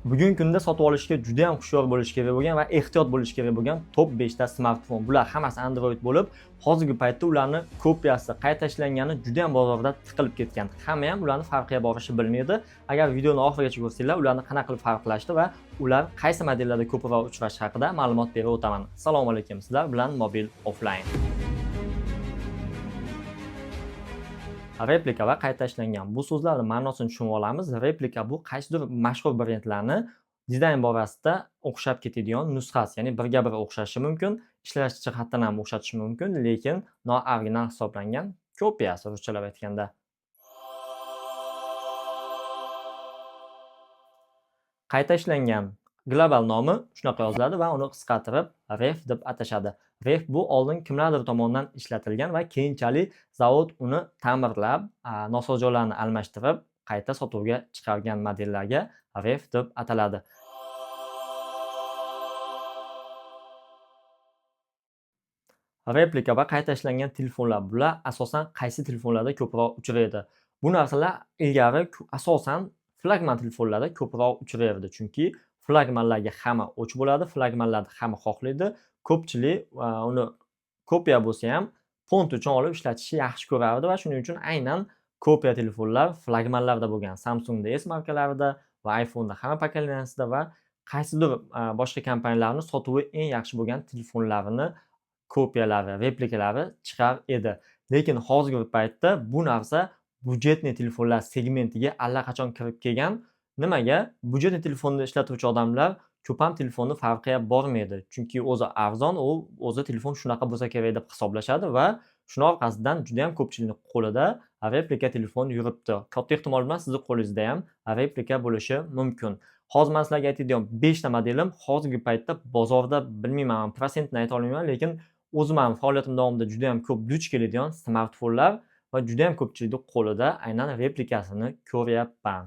Bugungi kunda sotib olishga juda ham hushyor bo'lish kerak bo'lgan va ehtiyot bo'lish kerak bo'lgan top 5 ta smartfon. Bular hammasi Android bo'lib, hozirgi paytda ularni kopiyasi, qayta ishlangani juda ham bozorda tiqilib ketgan. Hamma ham ularni farqiga borishni bilmaydi. Agar videoni oxirigacha ko'rsanglar, ularni qanaqa qilib farqlashni va ular qaysi modellarda ko'proq uchrashi haqida ma'lumot berib o'taman. Assalomu alaykum, sizlar bilan Mobil Offline. Replika va qayta ishlangan. Bu so'zlarni ma'nosini tushunib olamiz. Replika bu qaysidir mashhur brendlarni dizayn borasida o'xshab ketadigan nusxasi, ya'ni birga bir o'xshashi mumkin, ishlash jihatdan ham o'xshatishi mumkin, lekin nooriginal hisoblangan kopiyasi ruschalab aytganda. Qayta ishlangan global nomi shunaqa yoziladi va uni qisqartirib ref deb atashadi. Ref bu oldin kimlardir tomonidan ishlatilgan va keyinchalik zavod uni ta'mirlab, nosoz joylarni almashtirib, qayta sotuvga chiqargan modellarga ref deb ataladi. Replika va qayta ishlangan telefonlar, bular asosan qaysi telefonlarda ko'proq uchraydi? Bu narsalar ilgari asosan flagman telefonlarda ko'proq uchraydi, chunki flagmanlarga hamma o'ch bo'ladi, flagmanlarni hamma xohlaydi. Ko'pchilik uni kopiya bo'lsa ham pont uchun olib ishlatishni yaxshi ko'rardi va shuning uchun aynan kopiya telefonlar flagmanlarda bo'lgan. Samsungda S markalarida va iPhone'da hamma pokoleniyasida va qaysidir boshqa kompaniyalarning sotuvi eng yaxshi bo'lgan telefonlarini kopiyalari, replikalari chiqar edi. Lekin hozirgi paytda bu narsa byudjetli telefonlar segmentiga allaqachon kirib kelgan. Nimaga? Byudjetli telefonni ishlatuvchi odamlar ko'p ham telefonni farqiga bormaydi. Chunki o'zi arzon, u o'zi telefon shunaqa bo'lsa kerak deb hisoblashadi va shuni orqasidan juda ham ko'pchilikning qo'lida replika telefon yuribdi. Katta ehtimol bilan sizning qo'lingizda ham replika bo'lishi mumkin. Hozir men sizlarga aytadigan 5 ta modelim hozirgi paytda bozorda bilmayman, prosentini ayta olmayman, lekin o'zim ham faoliyatim davomida juda ham ko'p duch keladigan smartfonlar va juda ham ko'pchilikning qo'lida aynan replikasini ko'ryapman.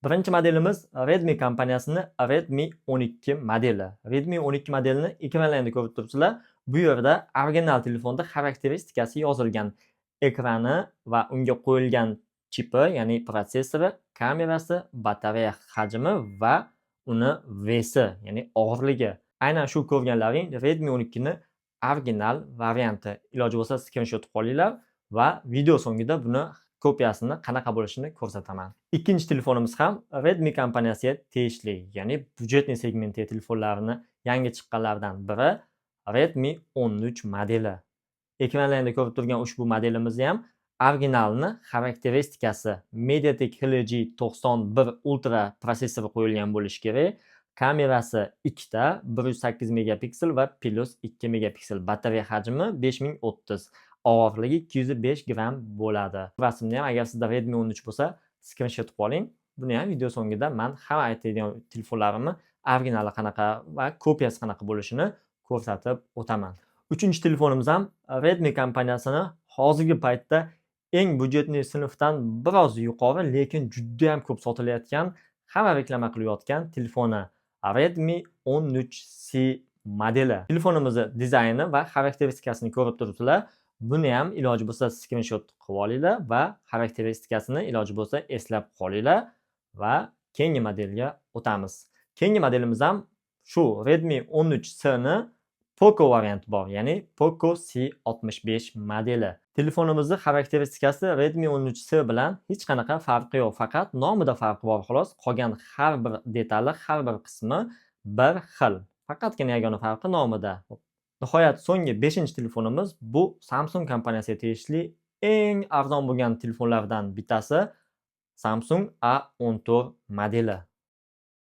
Birinchi modelimiz Redmi kompaniyasining Redmi 12 modeli. Redmi 12 modelini ekranlarida ko'rib turibsizlar. Bu yerda original telefonda xarakteristikasi yozilgan. Ekrani va unga qo'yilgan chipi, ya'ni protsessori, kamerasi, batareya hajmi va uni vesi, ya'ni og'irligi. Aynan shu ko'rganlaring Redmi 12 ni original varianti. Iloji bo'lsa skrinshot qilinglar va video so'ngida buni kopiyasini qanaqa bo'lishini ko'rsataman. Ikkinchi telefonimiz ham Redmi kompaniyasiga tegishli, ya'ni byudjetli segmentdagi telefonlarni yangi chiqqanlardan biri Redmi 13 modeli. Ekranlarda ko'rib turgan ushbu modelimizni ham originalni xarakteristikasi MediaTek Helio G91 Ultra protsessori qo'yilgan bo'lishi kerak. Kamerasi ikkita, 108 megapiksel va plus 2 megapiksel. Batareya hajmi 5030. Og'irligi 205 gramm bo'ladi. Rasmni ham agar sizda Redmi 13 bo'lsa, skrinshot qilib oling. Buni ham video so'ngida men hamma aytadigan telefonlarimni originali qanaqa va kopiyasi qanaqa bo'lishini ko'rsatib o'taman. Uchinchi telefonimiz ham Redmi kompaniyasini hozirgi paytda eng byudjetli sinfdan biroz yuqori, lekin juda ham ko'p sotilayotgan, hamma reklama qilayotgan telefoni Redmi 13C modeli. Telefonimizni dizayni va xarakteristikasini ko'rib turibsizlar. Buni ham iloji bo'lsa skrinshot qilib olinglar va xarakteristikasini iloji bo'lsa eslab qolinglar va keyingi modelga o'tamiz. Keyingi modelimiz ham shu Redmi 13C ni Poco varianti bor, ya'ni Poco C65 modeli. Telefonimizning xarakteristikasi Redmi 13C bilan hech qanaqa farqi yo'q, faqat nomida farqi bor xolos. Qolgan har bir detali, har bir qismi bir xil. Faqatgina yagona farqi nomida. Nihoyat so'nggi 5-telefonimiz bu Samsung kompaniyasiga tegishli eng arzon bo'lgan telefonlardan bittasi Samsung A14 modeli.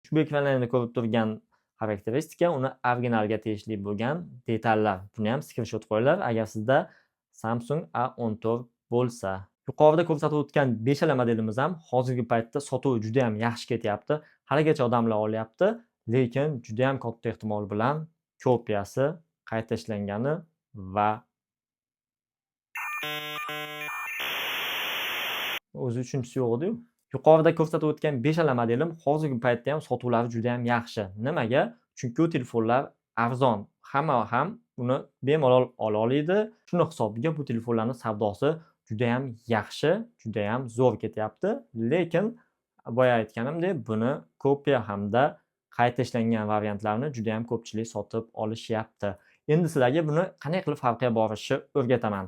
Ushbu ekranlarda ko'rib turgan xarakteristika uni originalga tegishli bo'lgan detallar. Buni ham skrinshot qo'yinglar agar sizda Samsung A14 bo'lsa. Yuqorida ko'rsatib o'tgan 5 modelimiz ham hozirgi paytda sotuvi juda ham yaxshi ketyapti. Haligacha odamlar olyapti, lekin juda ham katta ehtimol bilan kopiyasi qayta ishlangani va o'zi uchinchisi yo'q edi-yu. Yuqorida ko'rsatib o'tgan 5 modelim hozirgi paytda ham sotuvlari juda ham yaxshi. Nimaga? Chunki u telefonlar arzon. Hamma ham uni bemalol ola oladi. Shuni hisobiga bu telefonlarning savdosi juda ham yaxshi, juda ham zo'r ketyapti. Lekin Boya aytganimdek, buni kopiya hamda qayta ishlangan variantlarini juda ham ko'pchilik sotib olishyapti. Endi sizlarga buni qanday qilib farqiga borishni o'rgataman.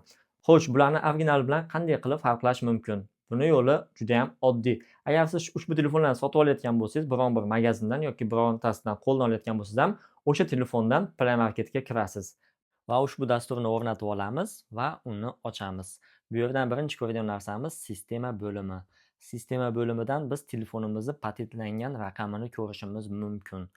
Xo'sh, bularni original bilan qanday qilib farqlash mumkin? Buni yo'li juda ham oddiy. Agar siz ushbu telefonlarni sotib olayotgan bo'lsangiz, biron bir magazindan yoki birontasidan qo'ldan olayotgan bo'lsangiz ham, o'sha telefondan Play Marketga kirasiz va ushbu dasturni o'rnatib olamiz va uni ochamiz. Bu yerdan birinchi ko'radigan narsamiz sistema bo'limi. Sistema bo'limidan biz telefonimizni patentlangan raqamini ko'rishimiz mumkin.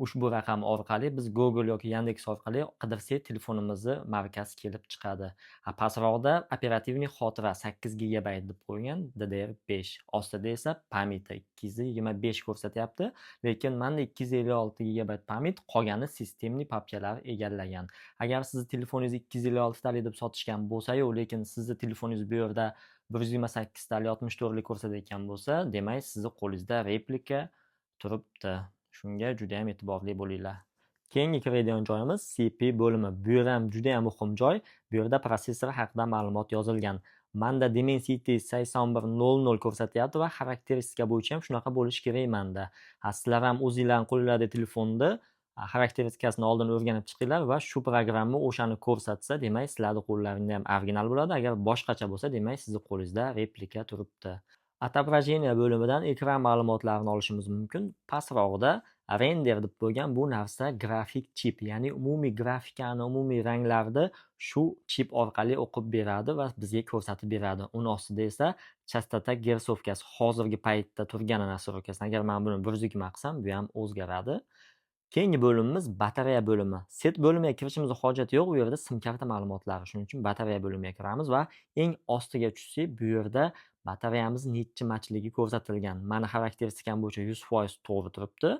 Ushbu raqam orqali biz Google yoki Yandex orqali qidirsak, telefonimizni markasi kelib chiqadi. Ha, pastroqda оперативный xotira 8 gigabayt deb qo'ygan DDR5. Ostida esa память 225 ko'rsatyapti, lekin menda 256 gigabayt память, qolgani системный papkalar egallagan. Agar sizni telefoningiz 256 talik deb sotishgan bo'lsa-yu, lekin sizni telefoningiz bu yerda 128 talik, 64 lik ko'rsatayotgan bo'lsa, demak, sizni qo'lingizda replika turibdi. Shunga juda ham e'tiborli bo'linglar. Keyingi kiradigan joyimiz CPU bo'limi. Bu yer ham juda ham muhim joy. Bu yerda protsessor haqida ma'lumot yozilgan. Manda Dimensity 8100 ko'rsatyapti va xarakteristika bo'yicha ham shunaqa bo'lishi kerak manda. Ha, sizlar ham o'zinglarning qo'linglardagi telefonni xarakteristikasini oldin o'rganib chiqinglar va shu programma o'shani ko'rsatsa, demak, sizlarning qo'llaringda ham original bo'ladi. Agar boshqacha bo'lsa, demak, sizni qo'lingizda replika turibdi. Отображение bo'limidan ekran ma'lumotlarini olishimiz mumkin. Pastrog'ida render deb qo'ygan, bu narsa grafik chip, ya'ni umumiy grafikani, umumiy ranglarni shu chip orqali o'qib beradi va bizga ko'rsatib beradi. Uni ostida esa частота герцовка si hozirgi paytda turgani настройка sini. Agar men buni 120 qilsam, bu ham o'zgaradi. Keyingi bo'limimiz batareya bo'limi. Сеть bo'limiga kirishimizni hojati yo'q, u yerda sim karta ma'lumotlari. Shuning uchun batareya bo'limiga kiramiz va eng ostiga tushsak, bu yerda batareyamiz nechi machligi ko'rsatilgan. Mani xarakteristikam bo'yicha 100% to'g'ri turibdi.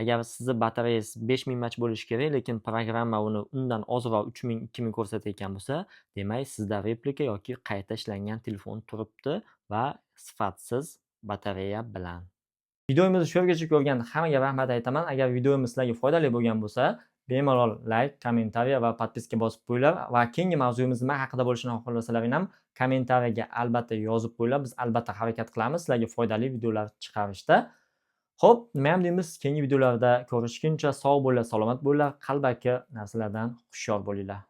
Agar sizni batareyangiz 5000 mAh bo'lishi kerak, lekin programma uni undan ozroq 3000, 2000 ko'rsatayotgan bo'lsa, demak, sizda replika yoki qayta ishlangan telefon turibdi va sifatsiz batareya bilan. Videomizni shu yergacha ko'rgan hammaga rahmat aytaman. Agar videomiz sizlarga foydali bo'lgan bo'lsa, bemalol layk, kommentariya va подписка bosib qo'yinglar va keyingi mavzuyimiz nima haqida bo'lishini xohlasalaring ham kommentariyaga albatta yozib qo'yinglar. Biz albatta harakat qilamiz sizlarga foydali videolar chiqarishda. Xo'p, nima ham deymiz, keyingi videolarda ko'rishguncha sog' bo'linglar, salomat bo'linglar, qalbaki narsalardan hushyor bo'linglar.